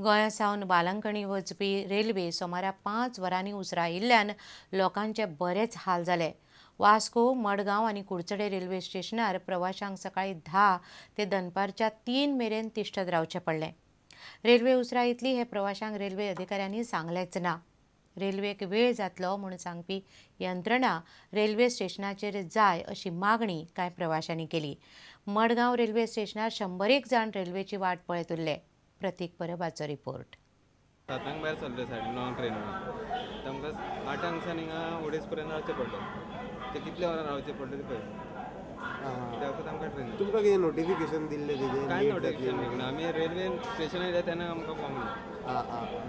गोंया सावन बालंकणी वचपी रेल्वे सोमारा 5 वरांनी उसरां आयिल्ल्यान लोकांचे बरेच हाल जाले. वास्को, मडगांव आनी कुडचडे रेल्वे स्टेशनार प्रवाशांक सकाळी 10 ते दनपारच्या 3 मेरेन तिश्ठत रावचें पडलें. रेल्वे उसरां येतली हे प्रवाशांक रेल्वे अधिकाऱ्यांनी सांगलेंच ना. रेल्वेक वेळ जातलो म्हूण सांगपी यंत्रणा रेल्वे स्टेशनाचेर जाय अशी मागणी कांय प्रवाशांनी केली. मडगांव रेल्वे स्टेशनार 100 जाण रेल्वेची वाट पळयत उरले. प्रतीक परबाचो रिपोर्ट. 7 भायर सरले 9:30 ट्रेन तांकां 8 सावन हिंगा उडेस पर्यंत रावचें पडलें. ते कितले वरां रावचें पडलें ते पळय. त्या वखत आमकां ट्रेन. तुमकां कितें नोटिफिकेशन दिल्लें तेजें? कांय नोटिफिकेशन दिवंक ना. आमी रेल्वे स्टेशनार येयले तेन्ना आमकां पावूंक ना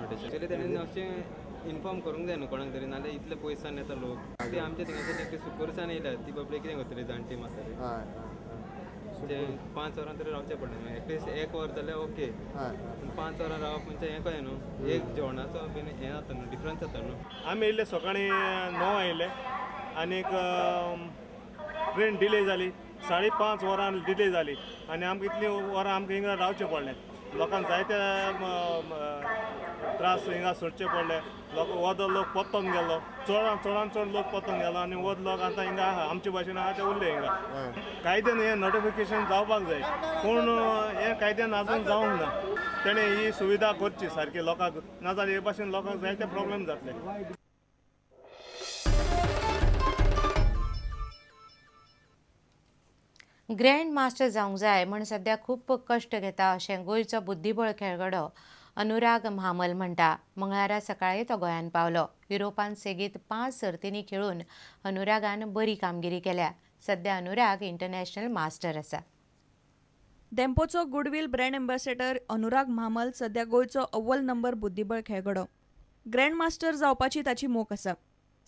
नोटिफिकेशन. एक्चुअली तेणें अशें इन्फॉर्म करूंक जाय न्हू कोणाक तरी, नाल्यार इतले पयसान येता लोक. ते आमच्या थिंगासर एकटे सुकूरसान येयल्या ती पब्लीक कितें करतली जाणटी म्हातारी. ते 5 वरां तरी रावचें पडलें. एटलिस्ट 1 वर जाल्यार ओके, पूण 5 वरां रावप म्हणजे हें कळ्ळें न्हू, एक जेवणाचो बीन हें जाता न्हू, डिफरन्स जाता न्हू. आमी येयल्ले सकाळीं 9 आयिल्ले आनीक ट्रेन डिले जाली. 5.5 वरां डिले जाली आनी आमकां इतलीं वरां आमकां हिंगा रावचें पडलें. लोकांक जायते त्रास हिंगा सोडचे पडले. लोक वोदो लोक परतोन गेलो, चडान चडान चड लोक परतोन गेलो आनी वोद लोक आतां हिंगा आहा आमचे भाशेन आहा ते उरले हिंगा. कायद्यान हें नोटिफिकेशन जावपाक जाय, पूण हें कायद्यान आजून जावंक ना. तेणें ही सुविधा करची सारकी लोकांक, नाजाल्यार हे भाशेन लोकांक जायते प्रॉब्लेम जातले. ग्रँड मास्टर जावंक जाय म्हण सद्या खूब कश्ट घेता अशें गोंयचो बुद्धिबळ खेळगडो अनुराग म्हामल म्हणटा. मंगळारा सकाळीं तो गोंयांत पावलो. युरोपांत सेगीत 5 सर्तींनी खेळून अनुरागान बरी कामगिरी केल्या. सद्या अनुराग इंटरनॅशनल मास्टर आसा. डेम्पोचो goodwill brand ambassador Anurag Mhamal सद्या गोंयचो अव्वल नंबर बुद्धिबळ खेळगडो. ग्रँड मास्टर जावपाची ताची मोख आसा.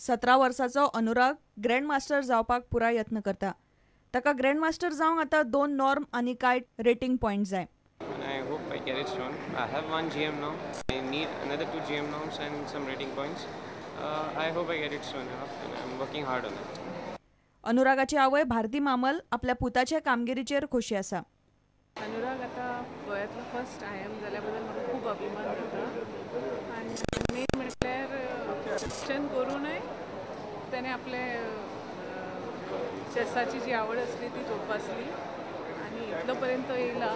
17 वर्साचो अनुराग ग्रँड मास्टर जावपाक पुराय यत्न करता. ताका ग्रँड मास्टर जावंक आतां 2 नॉर्म आनी कांय रेटिंग पॉयंट जाय. I hope I get it soon. I have 1 GM norm. I need another 2 GM norms and some rating points. I hope I get it soon enough and I'm working hard on it. अनुरागाची आवय भारती मामल आपल्या पुताच्या कामगिरीचेर खोशी आसा. अनुराग आतां गोंयांतलो first IM जाल्या बद्दल म्हाका खूब अभिमान जाता आनी मेन म्हटल्यार शिक्षण करूनय तेणें आपलें चेसाची जी आवड आसली ती जोपासली आनी इतलो पर्यंत येयला.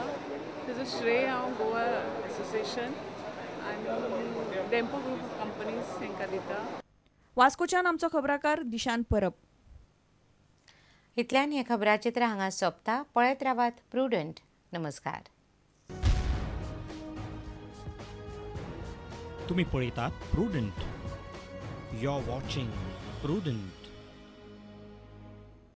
तेजो श्रेय हांव गोवा एसोसिएशन आनी डेम्पो ग्रुप ऑफ कंपनीज हांकां दिता. वास्कोच्यान आमचो खबराकार दिशांत परब. इतल्यान हें खबराचित्र हांगा सोंपता. पळयत रावात प्रुडंट. नमस्कार. तुमी पळयतात Prudent. You are watching Prudent.